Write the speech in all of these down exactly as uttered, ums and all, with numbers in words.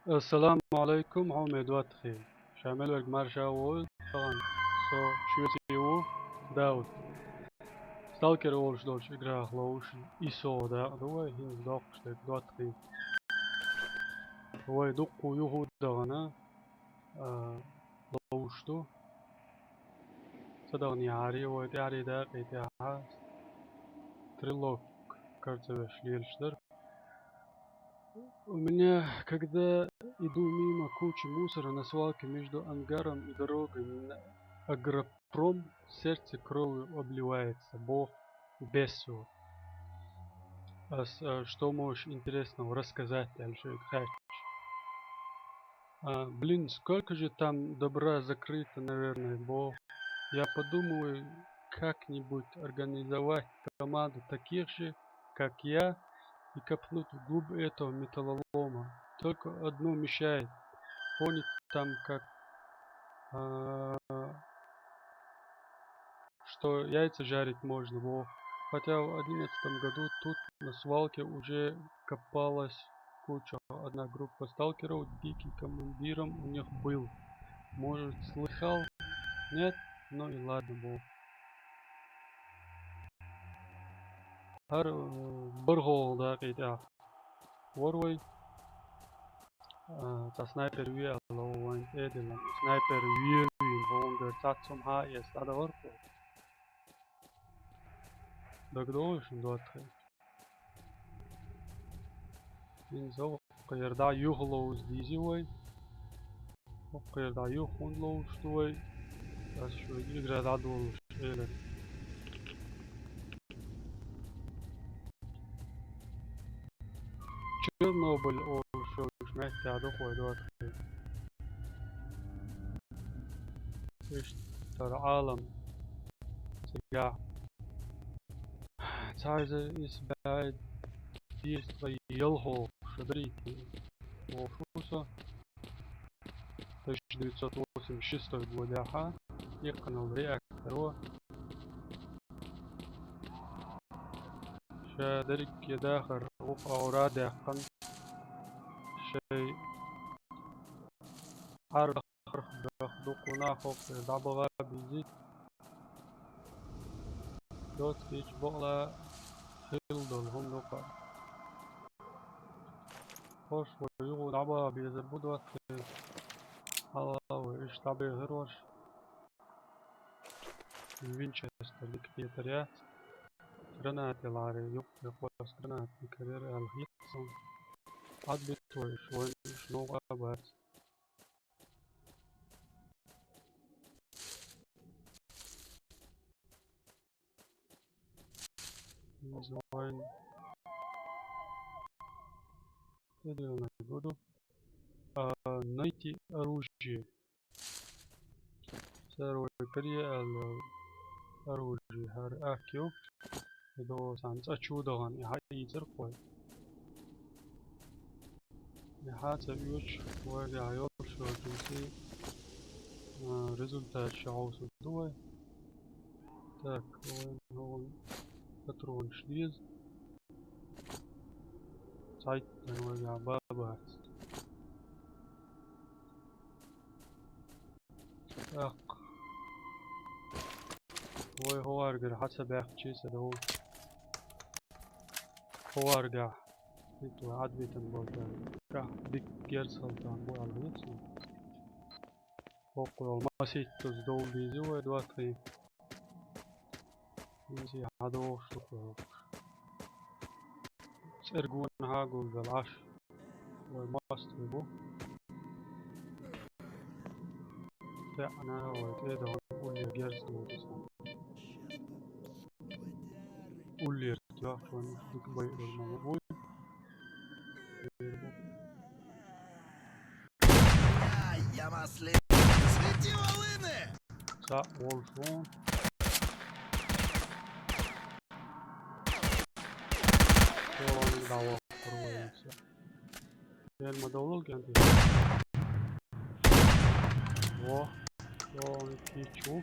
Ассаламу алейкум, хьо ме доттагӀий. Ша мел верг марша войла, тахан со шуца ву, Дауд. Сталкер олуш долчу играх ловзуш, ИСО дакъа ду вай, хӀинца доккхуш дерг доттагӀий. Вай дуккха юха а дахана, а, ловзуш ду. Ца даханехьара вай тӀаьхьара дакъа тӀехьа стрелок карзавеш лелаш дара. У меня, когда иду мимо кучи мусора на свалке между ангаром и дорогой на агропром, сердце кровью обливается, боху бесо. А с-, а что можешь интересного рассказать, аьлла шуьга хаьттича. А, блин, сколько же там добра закрыто, наверное, бо. Я подумаю, как-нибудь организовать команду таких же, как я, и копнуть вглубь этого металлолома. Только одно мешает. Понять там как, а, что яйца жарить можно, во. Хотя в одиннадцатом году тут на свалке уже копалась куча. Одна группа сталкеров, дикий командиром у них был. Может, слыхал? Нет? Ну и ладно, во. ХӀара, э, бархӀалгӀа дакъа тӀехь вара вай. А, цхьа снайпер ве аьлла, вайн тӀе а диллина. Снайпер ве вийна, хӀунда аьлча цхьацца хӀума хьа а эцна, дӀадахара тхо. ДагадогӀий шуна, доттагӀий? ХӀинца хӀокху яра дӀа юха ловза дезий вай. ХӀокху яра дӀа юха хӀунда ловзуш ду вай? Ас шуьга игра дӀадолалуш элира. Чернобыль олуш йолчу меттехь ду-кх вай, доттагӀий. Иштта хӀара Ӏалам цигахь. Цхьа иза исс бӀе дезткъе ялхалгӀа шо дарий те, бохуш ву со. Тысяча девятьсот восемьдесят шестой годехьа иккхинал реакторо. Ша дерриг я дахар вукху агӀора а даьккхина, шайн Ӏар дахарх даха дукха нах хӀокху тӀера дӀабаха а безийта. Доцкича бакъала хилла долу хӀума ду-кх. ХӀорш вай юха дӀабаха безар бу, доцкий. Хьала вай иштта дӀабехира хӀорш. Винчестер дика хетар яц. Гранат яларе, юккъе кхоьссина гранат дика хир яра аьлла хета суна. Ӏадбитта вай уьш, вайна уьш новкъа а бац. Иза вайн тӀедиллинарг ду. А, найти оружие. Цара вай каре аьлла оружие хӀара АК ю. И догӀу цхьана цӀа чу дахана и хьаийцира-кх вай. И хьа ца оьцуш, вайгахь йолуш йолчуьнций, а, результат ши хьовсур ду вай. Так, вайн хӀокхунна патронаш деза. Цхьайтта вайгахь бан бац. ТӀаккха вай хӀаваргара хьа ца баьхча ца довла. ХӀаваргахь хӀинца вай Ӏадбитина болчаргахь дика герз хӀаллакдан бу аьлла хета суна. ХӀокху йолу масийттаза довла деза вай, доттагӀий. ХӀинца хьан догӀуш ду-кх вай хӀокхуш. ЦӀергонахьа гулбелла Ӏаш. Вай мостагӀий бу. ТӀаьхьана вай тӀе а дахана уллера герз доцу. Уллера тоьхча вайн дика байъур ма бу. Я масли! Свети волыны! Цхьаъ волуш ву. ШолгӀаниг дӀавахкара вайца. Эн ма довлал кӀентий. Во, шолгӀаниг кийча ву.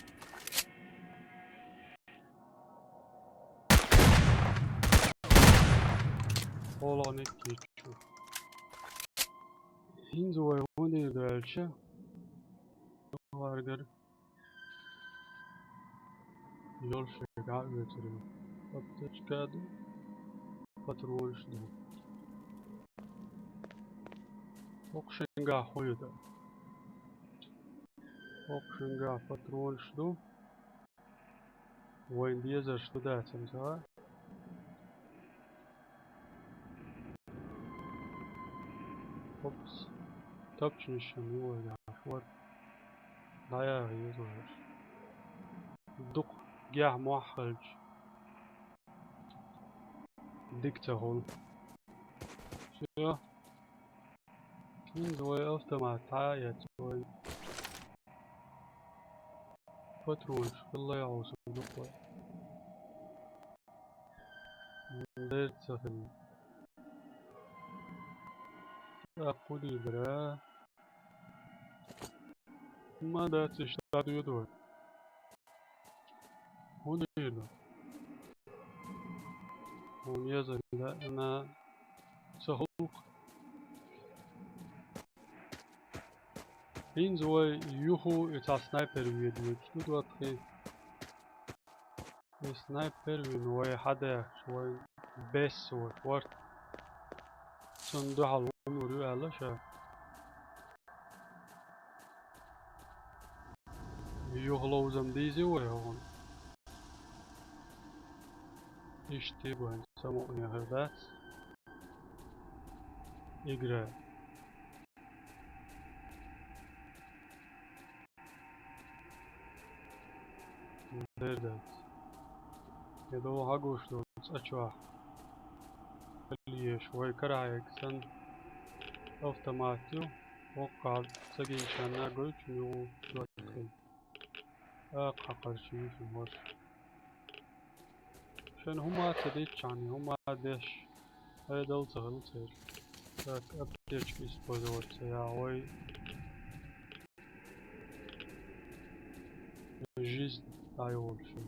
ШолгӀаниг кийча ву. ХӀинца вай хӀун дийр ду аьлча, варгар йолуш дӀа а оьцур ю. Аптечка а ду, патронаш а ду. ХӀокху шенгахь хӀун ю дан? ХӀокху шенгахь патронаш ду. Вайн дезарш ду дацам ца. Опс. Тапчанаш ю вай яхаш вара. ДӀаяха еза вайша. Дукха гехь мохь хилча. Дика ца хуьлу. Всё. ХӀинца вай автомат дӀа а эцна вай. Патронаш хилла а хьовсур ду вай. Дерг ца хилла. ТӀаккха хӀун дийр дара? Ма дац, иштта дӀадоьду вай. ХӀун дийр ду? Хьуна еза даьӀна ца хуьлу-кх. ХӀинца вай юху и цхьа снайпер ведоьцуш ду дохкий. И снайпер вина вай хьадаьхча, вай бесса вай хӀорд. Цунна дуьхьал хӀума лур ю аьлла ша. Юха ловзам дийзий вай хӀокхунна? Иштта бу хӀинца самукъане хир дац. Игра. Дер дац. Я догӀу хьагуш долу цӀа чохь. Хила езаш вай карахь егга санна автомат ю, воккхахь ца гинчарна гойтуш муьлхха доттагӀий. Акха хьакхарчийша хӀорш. Шайна хӀума а ца диччахьана, хӀума а деш, хьедал ца хилла церан. Так, аптечка использовать ца яхь вай. Жизнь дӀайолуш ю.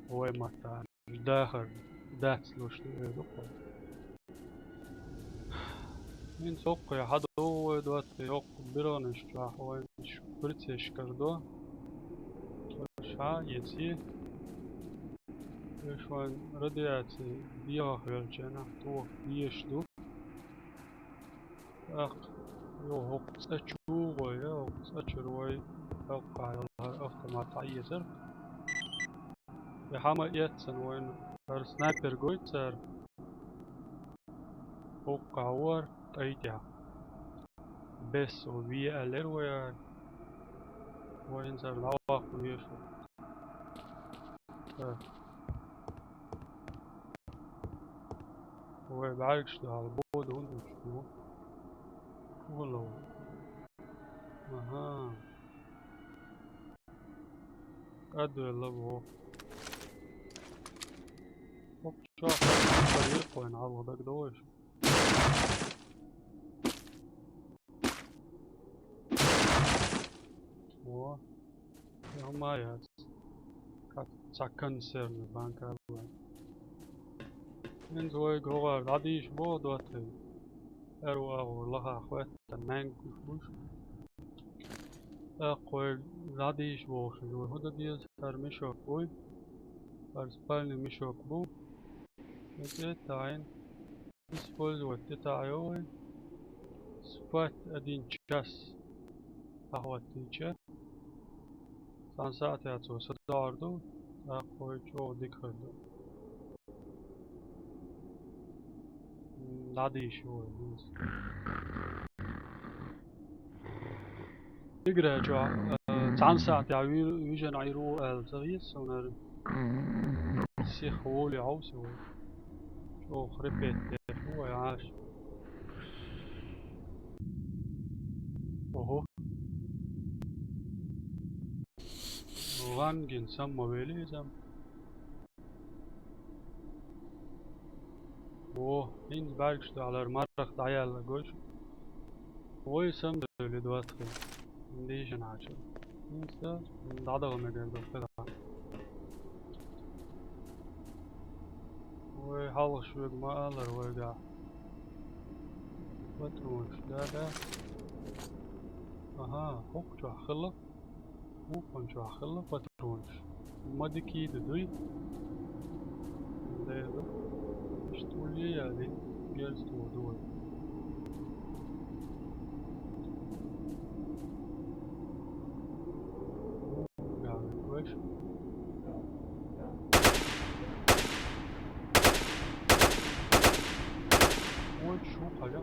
Вай маттахь дахар дац луш ду, эр ду-кх вай. ХӀинца хӀокху хьадогӀу вай доттагӀий, хӀокху биргӀанаш чохь вайн шприцеш карадо. Ша эций. Эш вайн радиаци дегӀах велча, нах тоха дезаш ду. ТӀаккха, йо, хӀокху цӀа чу гӀой, хӀокху цӀа чуьра вай хӀокхахь йолу хӀара автомат схьаэцара. И хьама эцна вайна, хӀара снайпер гойту цара. ХӀокхахь вара тӀай тӀехь. Бесса ве аьллера вай ара. Вайна цара дӀаваккха везаш ву. Э. Вай бӀаьргаш дуьхьал бода хӀунда ву? Кулов. Аха. КӀадвелла боху. Оп, чохь барьерхойн хьалха дагадогӀуш. О, хӀума яц. Кат-, цхьа консервный банка бу. ХӀинца вайга хӀокхара дӀадийша боху доттагӀий. Аьрру агӀор лаха хӀоьттина маьнга гуш буш. ТӀаккха вайга дӀадийша бохуш, вай хӀун дан деза? ХӀара мешок вуй? ХӀара спальный мешок бу? ХӀинца тӀе а таӀийна. Использовать де таӀайо вай. Спать один час. Ахваттича. Цхьана сахьтехь цо садоӀур ду, тӀаккха вай чӀогӀа дика хир ду. М, дӀадийша вай хӀинца. Игра чохь, э, цхьана сахьтехь вир-, вижина Ӏийр ву аьлла ца хета суна хӀара. Сих воле хьовса вай. ЧӀогӀа хрипет деш ву вай Ӏаш. Ого. ГӀан гина самма велий иза. Во, хӀинца бӀаьргаш дуьхьал марах дӀаяьлла гой шу. Вай самдевли доттагӀий. Дийшина Ӏача. ХӀинца дӀадала мегар ду хила. Вай хьалха шуьга ма аллара вайгахь. Патронаш, да, да. Ага, хӀокху чохь хилла. Вукхун чохь хилла патронаш. Ма дика йийда дуй. Дера. Иштта улле яли, герз тоха ду вай. Ой, шу хьалха.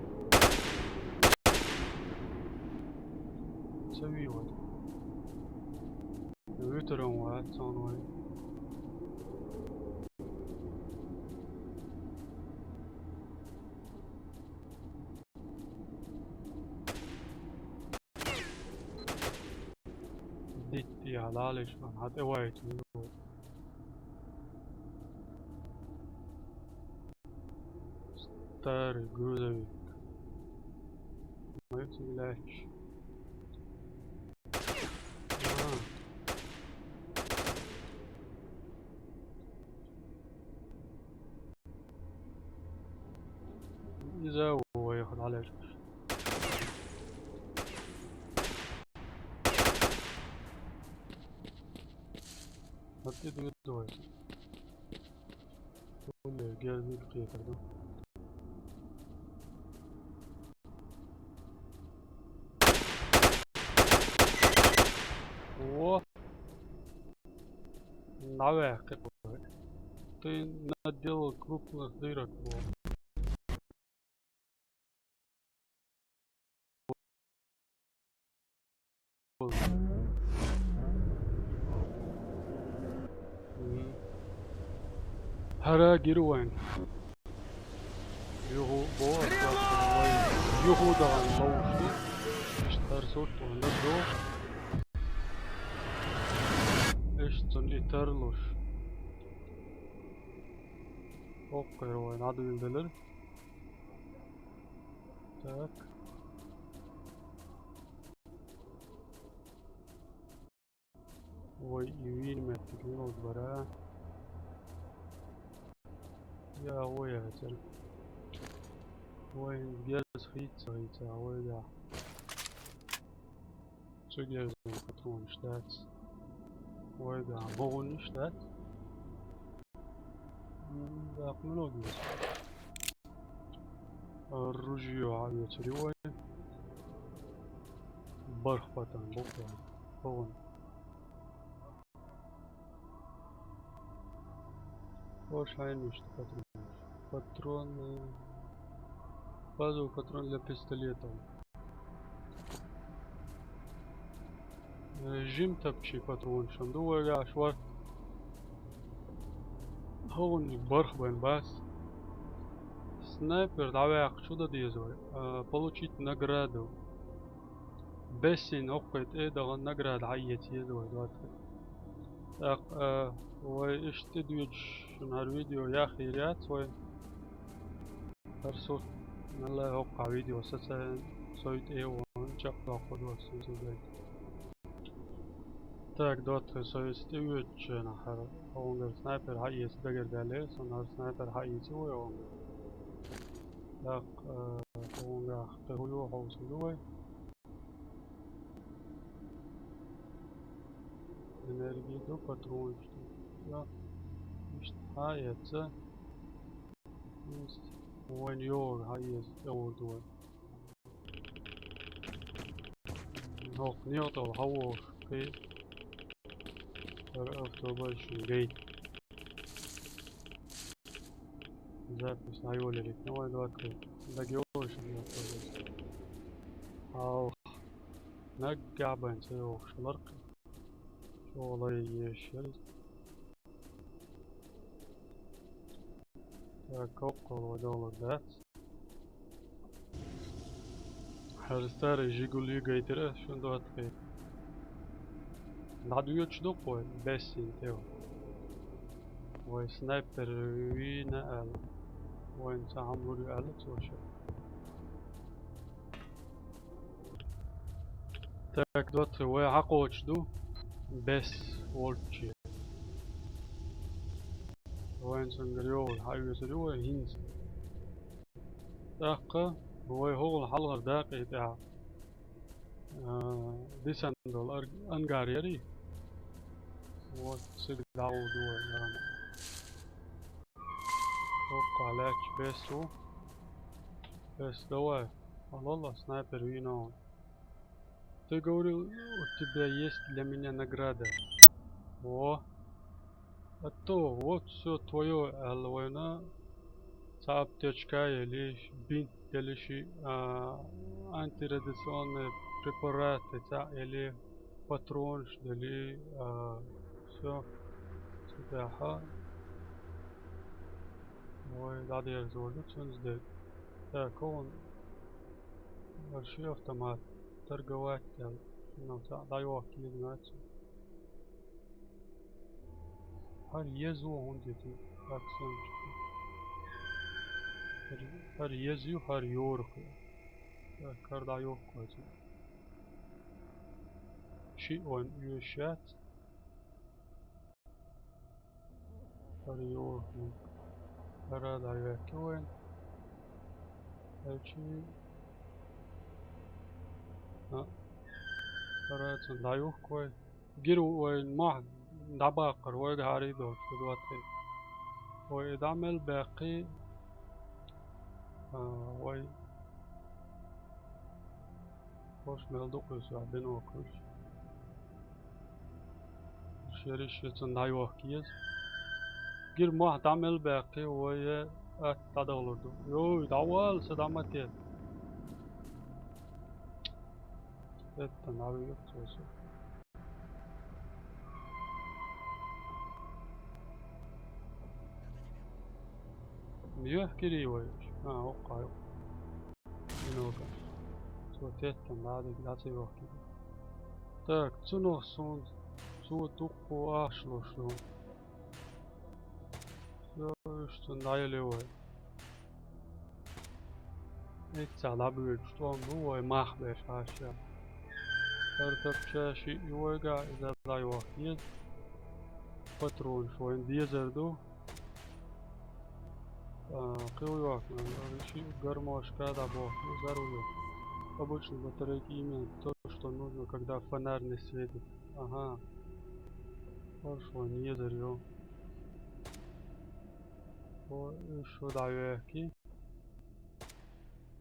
Ца вий вай. Вуьтуран вац цунна вай. Дитти яла лиш ван хьан тӀе вайтина. Старый грузовик. Ой, цига лаьтташ. А. Иза ву вайх дӀалерчаш. ХӀаъ, тӀе дуьйцу вай. Улле герзиг кхетар ду. О! ДӀаваьккхи. Ты наделал крупных дырок, вот. Мгм. ХӀара гира вайн. Юху боху, вай юху дахана ловш ду. Иштта хӀара сурт вайн ду. Иштта цунна и тарлуш. Оккхера вайн дӀадуьйладелира. Так. Вай и вийна меттиг мила бара. Я, вай яцара. Вай хӀинца герз хийца, хийца, вай да. Цу герзан патронаш дац. Вай да, богӀунаш дац. М, так, много есть. Оружие, а, я царевой. Барх патан, бокла. Вон. О, шайниш патрон. Патрон, э, базовый патрон для пистолета. Э, жим тапчи патронаш ду вайгахь вар. ХӀунда барх бен бас. Снайпер дӀаваьккхачу дан деза вай. А, получить награду. Бессин оккхе тӀе дахана награда хьаэца еза вай доцу. ТӀаккха, а, вай иштта тӀедоьдуш шуна хӀара видео яхъяр яц вай. ХӀара сурт мел лай хӀокхахь видео сацарна, сой тӀе а вахана чекхдоккхур ду ас иза дайта. Так, доцу со иза тӀевоьдучу хенахь хӀара хӀунгара снайпер хьаэца дагардаллера, сан хӀара снайпер хьаийци вай хӀунгара. Так, э, хӀунгахь кхин хӀун ю хьовсур ду вай. Энерги ду, патронаш ду. Всё. Иштта хьаэца. Вайн йогӀу хьаэца тӀе гӀур ду вай. ХӀокху некъа тӀехула хьан вогӀуш кхин? ХӀара автобус шуна гайта. Запись на Юле Ритновой двадцать. ДагайогӀуш автобус. Хьалха. Наггахь бен ца йогӀуш ларкхи. ЧӀогӀа лай еш яра иза. Так, коккхал вай догӀлур дац. ХӀара старый Жигули гайтира шуна доцу кхин. ДӀадоьдуш ду-кх вай, бессина тӀе. Вай снайпер вийна аьлла. Вайна цхьа хӀума лур ю аьлла цо шен. Так, доцу вай хьакхочуш ду. Бес волчче. Вайн цуьнгара йогӀур хьаоьцур ю вай хӀинца. ТӀаккха Вай хӀугӀул хьалхара дакъий тӀехь, а, дисана долу ар-, ангар ярий? Вот, цига дӀагӀур ду вай, наверное. Опа, лаьтташ бес ву. Бес, давай. Алло, снайпер вийна ву. Ты говорил, у тебя есть для меня награда. О. А то, вот всё твоё, аьлла вайна. Цхьа аптечка или бинт, или ши, а, антирадиационные препараты, цхьа или патронаш, или, а, всё. Цу тӀехь. Вай, дӀадерзор ду цуьнца дерг. Так, хӀун? Вай, ши автомат. Торговать аьлла. Ну, цхьаъ дӀайохка еза моьтту. ХӀара еза ву хӀунда ю, акцентчик. ХӀара, хӀара еза ю, хӀара йорах ю. Так, хӀара дӀайохка вай цуьнан. Шиъ вайн оьшуш яц. ХӀара йохка. ХӀара дӀайохка вайн. Эчи. А. ХӀара цуьнан дӀайохка вай. Гира вайн мохь дӀабаккхар вайга хӀара и долуш, ду доттагӀий. Вай и дӀа мел баьккхи. А, вай. Хьош мел ду кхуьйсу, биноклаш. Шериш ши цунна дӀайохка еза. Гира мохь дӀа мел баьккхи, вай атта дӀадахалур ду. Йой, дӀавала, сан дӀа ма тетта. Тетта, дӀавигира цо со. Йохкирий вай? А, оккхай. Бинокль. Цо теттина дӀа дика дӀа ца йохкира. Так, цунах суна цо дуккха ахча луш ду. Всё, уьш цунна дӀаелли вай. Иццахь дӀабоьдуш тӀом бу вай мах беш хьаша. ХӀара тапча шиъ ю вайгахь, иза дӀайохка еза. Патронаш вайна дезар ду. А, кхин йохка, шиъ гармошка дӀабохка, иза ю. Обычно батарейки именно то, что нужно, когда фонарь не светит. Ага. Хорошо, не езар ю. О, и шу дӀайохки.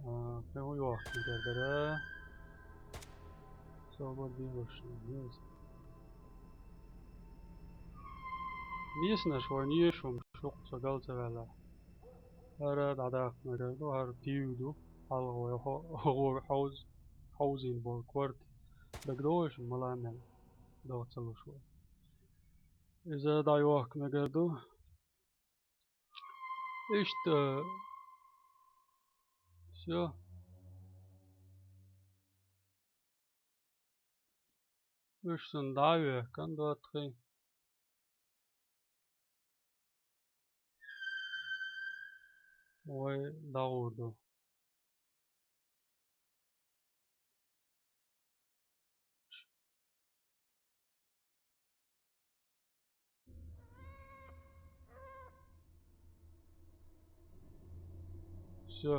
А, кхин йохка дара. Собар дийгӀуш, еза. Миснаш вайн ешум шух со гал ца ваьлла. ХӀара дӀадаккха мегар ду, хӀара тив ду. Хьалха вай хо-, хо-, хьовз-, хьовзийна болу корта. ДагадогӀуш, мала мел дагӀа ца луш вай. Иза дӀайохка мегар ду. Иштта. Всё. Уьш санна дӀа а вехкан доттагӀий. Вай дӀагӀур ду. Всё.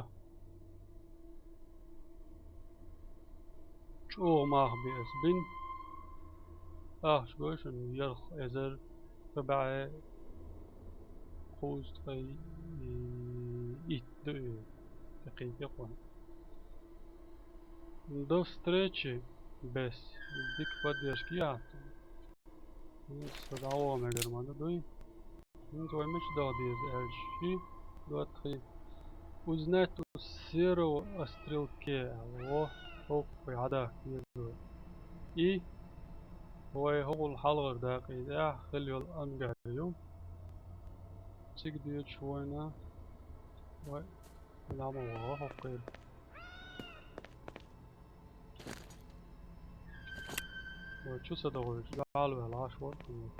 ЧӀогӀа мах бе ас бин. Ахча гой шуна, ялх эзар, кхо бӀе кхузткъе итт ду и. Дакъикъ я кхунна. До встречи, Бес. Дика поддержка яц. Со дӀагӀо мегар ма ду дуй. ХӀинца вай мича даха деза аьлча, ши, доттагӀий. Узнать у Серого о стрелке. Алло, хӀокху вай хьадахка деза. И вай хӀокхул хьалхара дакъий тӀехь хила йолу ангар ю. Цига доьдуш вайна. Вай, ламо ваха хӀокхуьйра. Вай чу ца догӀуьйтуш, дӀа а ваьлла, Ӏаш вара кхин вай.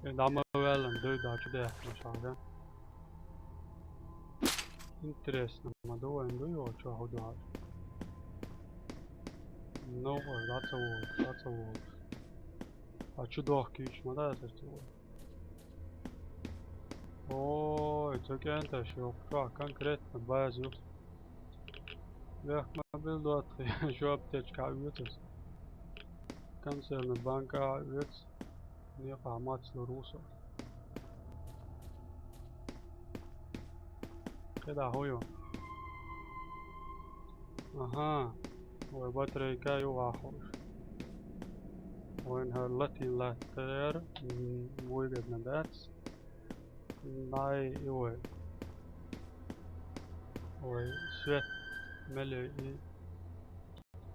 Э, дӀа ма ваьллан, дуй дӀа чу даьккхина шахьа. Интересно, ма ду вайн ду йо, чохь ду хьаш. Ну, ой, дӀа ца волуш, дӀа ца волуш. А чу дохкийча ма дац аса ца волуш. О, Цу кӀенташа йоху чохь конкретно база ю. Вех ма билла доттагӀий, шу аптечка а оьцу ас. Консервный банка а оьцу. Некъа мацлур ву со. КхидӀа хӀун ю? Аха, вай батарейка юкъахь хууш. Вайн хӀара латин латтар, м, вуйгадна дац. Най и вай. Вай свет меле и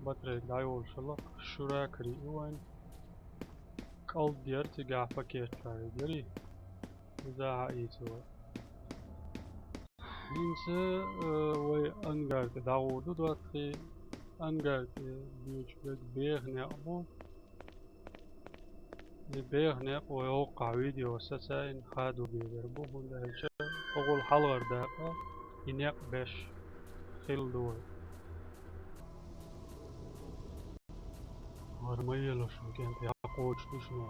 батарейка дӀайолуш хилла, шура карий и вайн. КӀалд яра цигахь пакет чохь и дарий. Иза а хьаийца вай. ХӀинца, э, вай ангар тӀе дӀагӀур ду доттагӀий. Ангар тӀе дуьйцуш берг беха некъ бу. И беха некъ вай хӀокхахь видео сацийна хадо бегар бу, хӀунда аьлча тӀехула хьалхара дакъа и некъ беш хилла ду вай. ХӀара ма елаш, кӀентий, кхочуш ду шуна.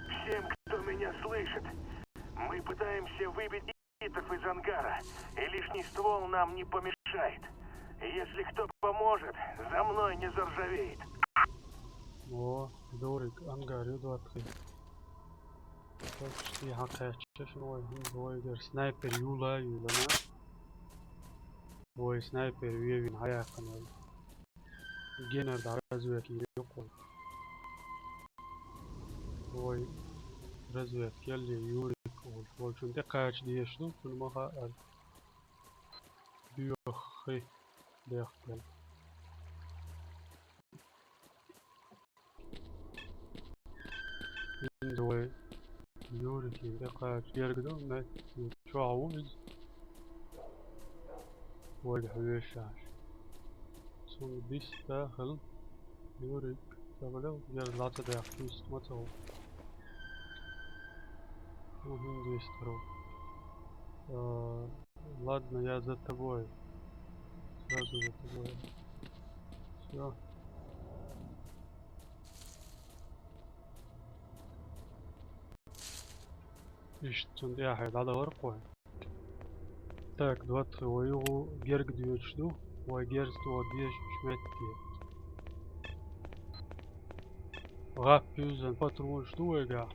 Всем, кто меня слышит, мы пытаемся выбить бандитов из ангара, и лишний ствол нам не помешает. Если кто поможет, за мной не заржавеет. О, дориг, ангар ю доттагӀий. Почти хьакхаьчча шуна вай, хӀинца вайгара снайпер юла а юьйлана. Вай снайпер вевина хьаяьккхина вай. Генара дӀа разведка йийр ю-кх вай. Вай разведка ялле Юрик волчу, волчунна тӀе кхача дезаш ду, цунна ма хаьара. Боьххи, бехк бен. ХӀинца вай Юрикна тӀе кхача герга ду, меттиг чохь ву иза. Вайгахь вешаш. Цунна диста хила. Юрик, ца валал, герз лаца дехка, диста ма ца ву. Ну, хӀинца диста хир ву. А, ладно, я за тобой. Сразу за тобой. Всё. Иштта цунна тӀаьхье дӀадахара-кх вай. Так, доттагӀий, вай юха герга доьдуш ду, вай герз тоха дезачу метте. ГӀап юьззина патронаш ду вайгахь?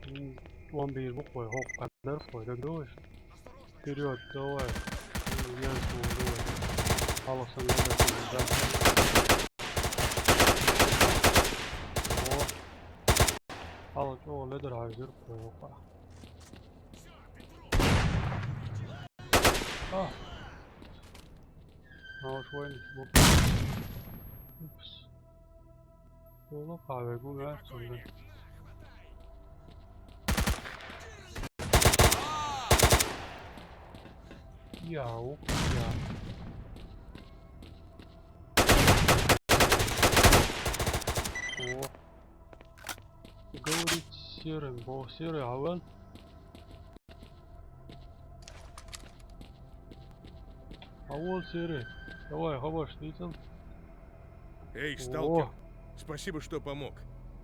М, тӀом бийр бу-кх вай, хӀокху кхаьдар-кх вай, дагадогӀий? Вперёд, давай. М, герз тоха ду вай. Хьалха санна ледар хӀума дац. О! Хьалха чӀогӀа ледар хьаьвзира-кх вай хӀокхахь. А. Науш вайна бу. Упс. Ола кхьа вегу ваьцунда. Я, ух, я. О. Говорит с серым. Бо серый, а вон? А вон серый. Давай, хабарш дийцал. Эй, О. Сталкер, спасибо, что помог.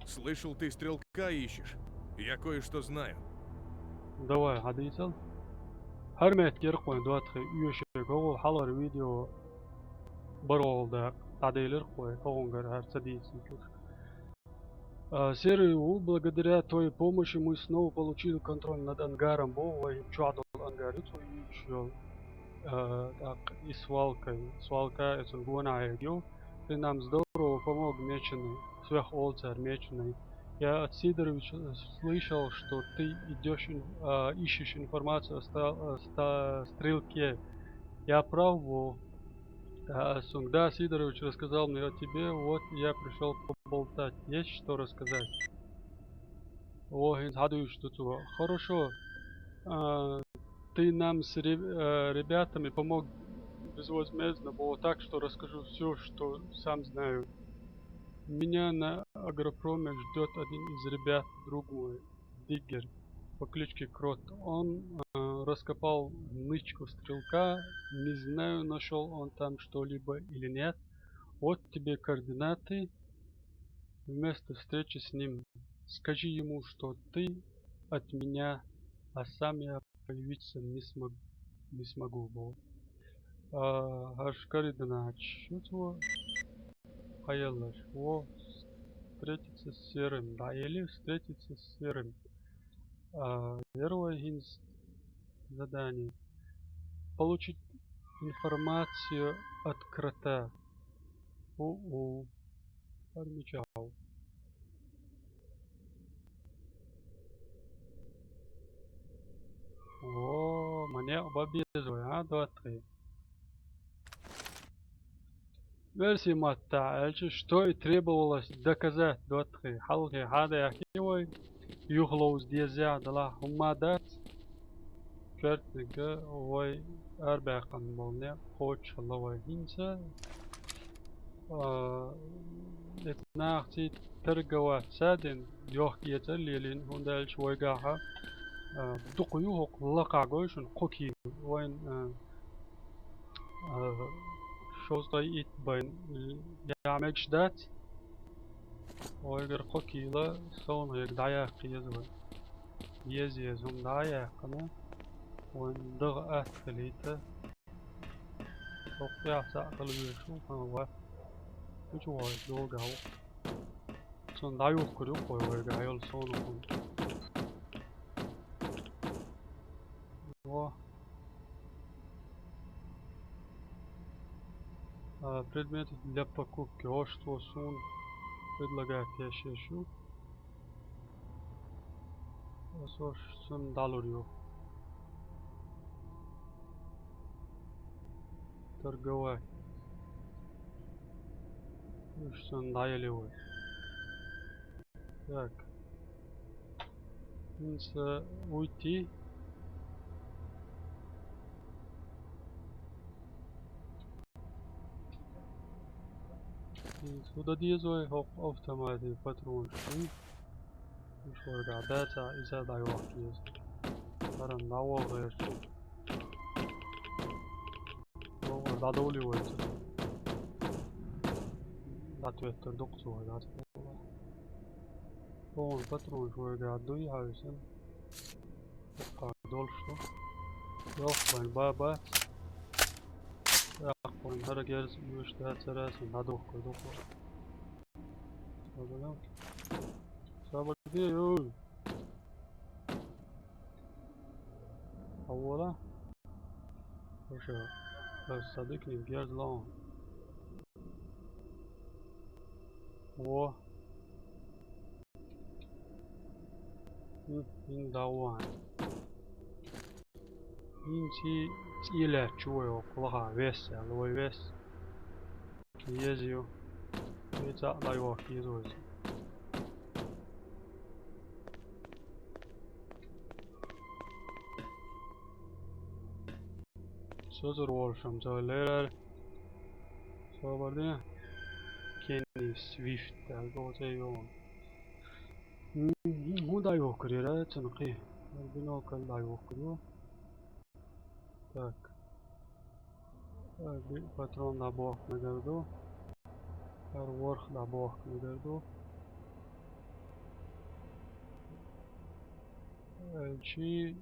Слышал, ты стрелка ищешь. Я кое-что знаю. Давай, хьадийцал. ХӀара меттиг яра-кх вайн, доттагӀий, оьшург, хӀокху хьалхара видео бархӀалгӀа дакъа дӀаделира-кх вай, хӀокхунгара хӀара ца дийцинчуьра. А, серый ву, благодаря твоей помощи мы снова получили контроль над ангаром. Бо вай чохь долу ангар ю, цо йийцуш йолу. А, тӀаккха и свалкой. Свалка, и цунна гонах хьегна ю. Ты нам здорово помог, меченый. Сох олу цара меченый. Я от Сидоровича слышал, что ты идёшь ин-, а, ищешь информацию о ста-, о ста-, стрелке. Я прав, во? А, Сунг, да, Сидорович рассказал мне о тебе, вот я пришёл поболтать. Есть что рассказать? О, хӀинца хьадуьйцуш ду цо. Хорошо. А, ты нам с ре-, э, ребятами помог безвозмездно, было так, что расскажу всё, что сам знаю. Меня на агропроме ждёт один из ребят, друг мой. Диггер, по кличке Крот. Он, э, раскопал нычку стрелка. Не знаю, нашёл он там что-либо или нет. Вот тебе координаты. вместо встречи с ним. Скажи ему, что ты от меня, а сам я появиться не смог-, не смогу, бо. А, хӀара карийна чу цо, хьаеллаш. Во, встретиться с Серым. Да, или встретиться с Серым. А, первое хӀинца задание. Получить информацию от крота. У-у. Армичал. О, ма некъ бан беза вай, а, доттагӀий? Версий маттахь аьлча, что и требовалось доказать, доттагӀий. Хьалхе хьадаьхкина вай, юхаловза деза делахь хӀумма дац. Коьртаниг вай арабаьккхина болу некъ кхочушхилла вай хӀинца. А, эцу нахаца торговать ца дина, йохк-эцар лелийна, хӀунда аьлча вайгахь, а, дукха ю хӀокху лакхахь, гой шуна, кхо кийла. Вайн, а, а, шовзткъе итт байна яа мегаш дац. Вайгара кхо кийла совнах ерг дӀаяккха еза вай. Еза-еза хӀума дӀа а яьккхина, вайн дагӀа атта хилийта. ХӀокху тӀехь цхьаъ хила везаш ву, хьан вац. Мича вахийта догахь ву? Цунна дӀаюхкур ю-кх вай вайгахь йолу совнах хӀума. Во. А, предметы для покупки. Ош цо суна предлагать еш ю. Аса ош цунна дӀалур ю. Торговать. Уьш цунна дӀаелли вай. Так. ХӀинца уйти. ХӀинца хӀун дан деза вай, хӀокху автоматан патронаш ду. Уьш вайгахь дацахь, иза дӀайохка еза. ХӀара дӀавогӀу гӀерташ. ВогӀур дӀадовлий вай цунна. ДӀатоьттур ду-кх цо вай, дац боху. Хьуна патронаш вайгахь дуй хьаьвсина. Хьукха долуш ду. Йоккха вайн ба бац. ТӀаккха вайн хӀара герз оьшуш дацара, сан дӀадохкур ду-кх. Собар де, ю! Хьавола. Аша, ас ца дикниг герз лаон. Во. Хм, хӀинца дӀа ван. ХӀинца цӀе лаьтташ ву вай хӀокху лахахь вес аьлла, вай вес. Еза ю. И цхьаъ дӀайохка еза вайца. Созар волуш-м ца лерара. Собар де. Кенни Свифт аьлла боху цӀе ю. М, хӀун дӀайохкур яра цунна кхин? Бинокль дӀайохкур ю. Так. Так, биъ патрон дӀабохкунарг ду. ХӀара ворхӀ дӀабохкунарг ду. Элчи.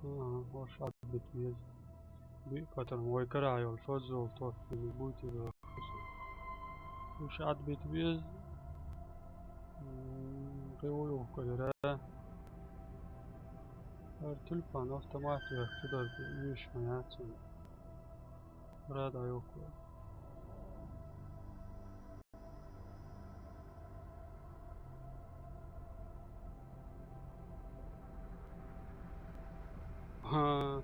Ага, хӀорш Ӏадбита веза. Биъ патрон вай карахь йолу шозза йолу тоттаниг буй те. Уьш Ӏадбита веза. М, кхин ву юхкур яра. ХӀара тюльпан автомат вехка чу дара, оьшуш ма яц цунна. ХӀара дӀайохкур. ХӀа,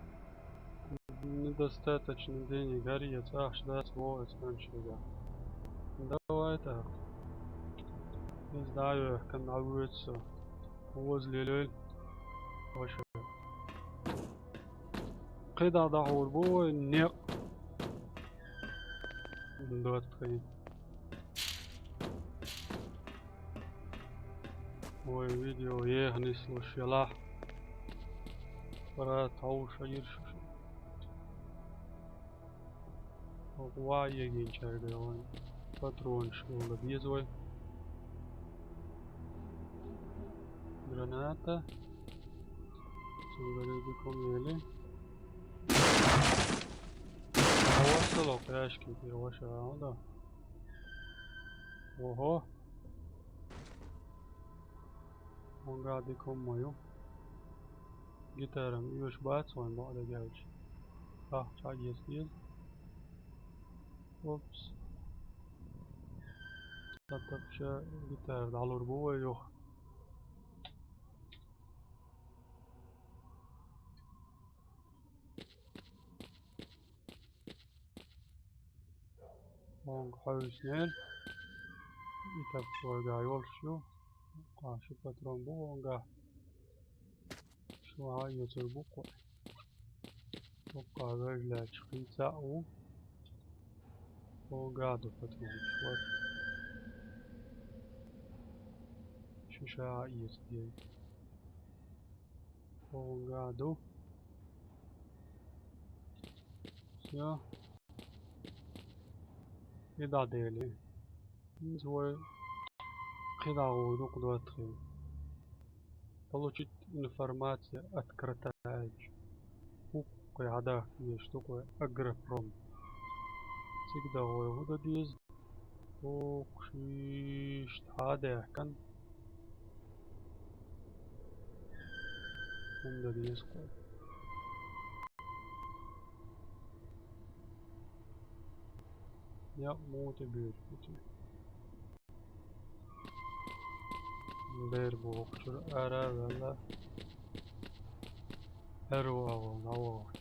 недостаточно денег, хӀара эца ахча дац, вогӀу эца хан чуьра. Давай так. Иза дӀа а йоьхкина, дӀавоьду со. Воза лелийла. Ваша. КхидӀа дӀахьур бу вай некъ. ДоттагӀий. Вай видео еха нислуш елахь. Брат, хьовша йира шу. ВаӀ егинчаьрга вайн патронаш хила деза вай. Граната. Цунгара дикум ели. Хьавассало ящикий тӀера ваша, да? Ого. Онга дикум ма ю. Гитара-м оьшуш бац вайн бакъдерг аьлча. Ахча еза деза. Опс. Цхьа тапча гитара дӀалур бу вай юха. Онга хьовсинера. И тапча вайгахь йолуш ю. Кхаа ши патрон бу онга. Шу а йоцур бу кху. Дуккха вежлаьлча кхин цхьаъ ву. Онга ду патронаш вара. Шу ша а эцадей. Онга ду. Всё. И дӀадели. ХӀинца вай кхидӀа гӀур ду кху доттагӀий. Получить информация от крота аьлча. ХӀокху кхин хьадахка дезаш ду кху агропром. Цига дан вай хӀун дан деза? ХӀокхуш иштта хьадаьхкина. ХӀунда деза кху? Некъ муха тӀе боьду кху тӀе? Дера бохучура ара а ваьлла. Аьрру агӀор дӀавахар.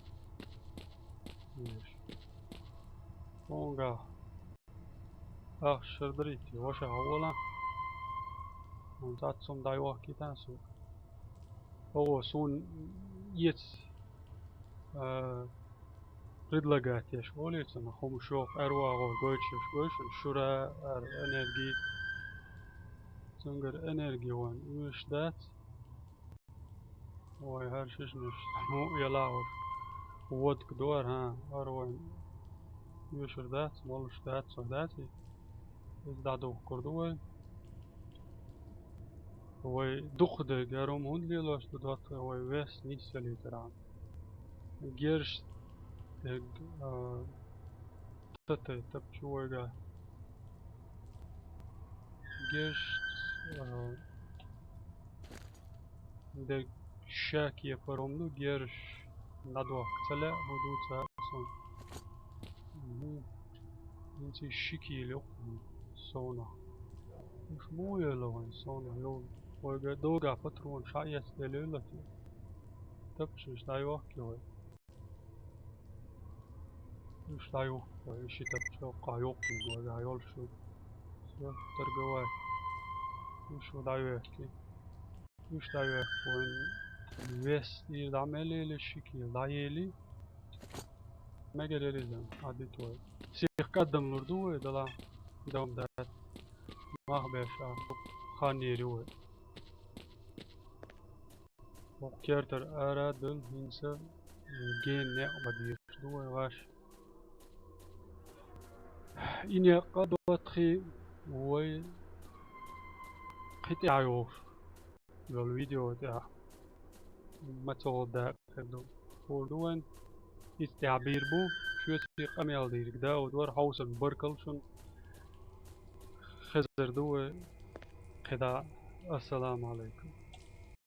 Веш. Онга. Ахча шардарийти, ваша хьавола. Вон цхьацца хӀума дӀайохкийтан со. Оха суна эца, а, предлагать еш волуьйту, хӀума шух аьрру агӀор гойтуш еш гойтуш, шура, ара, энерги. Цуьнгара энерги вайн оьшуш дац. Ой, хӀара шишнаш, ну, яла уж. Водка дора, хӀа, хӀара вайн оьшур дац, молуш дац, со дац и? Иза дӀадухкур ду вай. Вай дукха дерг, хӀара хӀума хӀунда лелош ду доттагӀий, вай вес нисъялийтархьама. Герш дерг, а, татай тапча вайга. Герш, а, дерг ша кепара хӀума ду, герш дӀадохка ца лаьа, хӀун ду ца хаьа суна. Мгм. ХӀинца и ши кийла ю совнах. Уьш муха йойла вайн совнах? Йо, вайга догахь патронаш хьаэцна делла йойла те? Тапчаш дӀайохкий вай? Уьш дӀайохкий вай, и ши тапча кхаа йохкий вайгахь йолуш ю. Всё, торговать. Уьш ву дӀайохкий. Уьш дӀайохкий вайн. Вес ира дӀа мел ели, ши кийла дӀаели. Мегар яра иза, Ӏадит вай. Сих кӀаддам лур ду вай, дала, дам дац. Мах беш а, хан ери вай. ХӀокху кертара ара а дуьллу, хӀинца, м, гена некъ бан дезаш ду вай ваш. И некъ а доттагӀий вай кхин тӀаьхьа йолуш йолу видео тӀехь. Ма ца гӀо дакъа хир ду. Хуур ду вайн, иза тӀаьхьа бийр бу, шоьций къамел дийриг Дауд вара, хьовсург баркалла шуна. Хезар ду вай кхидӀа. Ассаламу Ӏалайкум.